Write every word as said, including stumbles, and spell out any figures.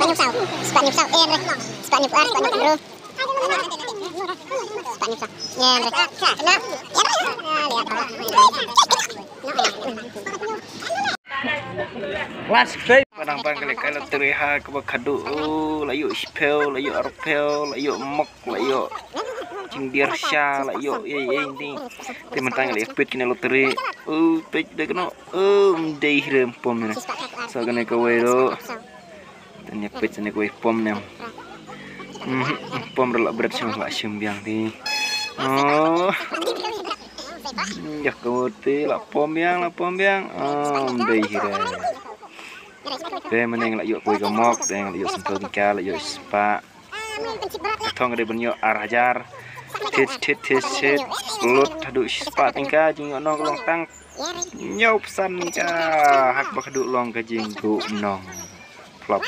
Spah hynñiew saw. Spah hynñiew saw. En re. Spah hynñiew ar, spah hynñiew hynriew. Spah hynñiew saw. En re. Kena. Last play. Padang bang kali kai lottery ha kaba khadduh. Oh, la ïoh shiphew, la ïoh arphew, la ïoh mok, la ïoh jingdir sha, la ïoh ei ei ding. Te mynta ngi la ïoh peit kine lottery. Oh, peit da kano. Oh, ym dei hi re, ym pom ne. So kane kawei ruh. Te ngi peit kane kawei, pom ne. Mhm, pom ruh, la bret sha la shim biang te. Oh. Ïa kawei te la pom biang, la pom biang. Oh, ym dei hi re. Te mynne ngi la ïoh kawei ka mok, te ngi la ïoh san phew tyngka, la ïoh spah. Thong dei ban ïoh ar hajar. Thit thit thit thit. Lut haduh shispah tyngka, jingïoh nong ka long tang hynñiewphew san tyngka. Ha kaba khadduh long ka jingduh nong. Flop.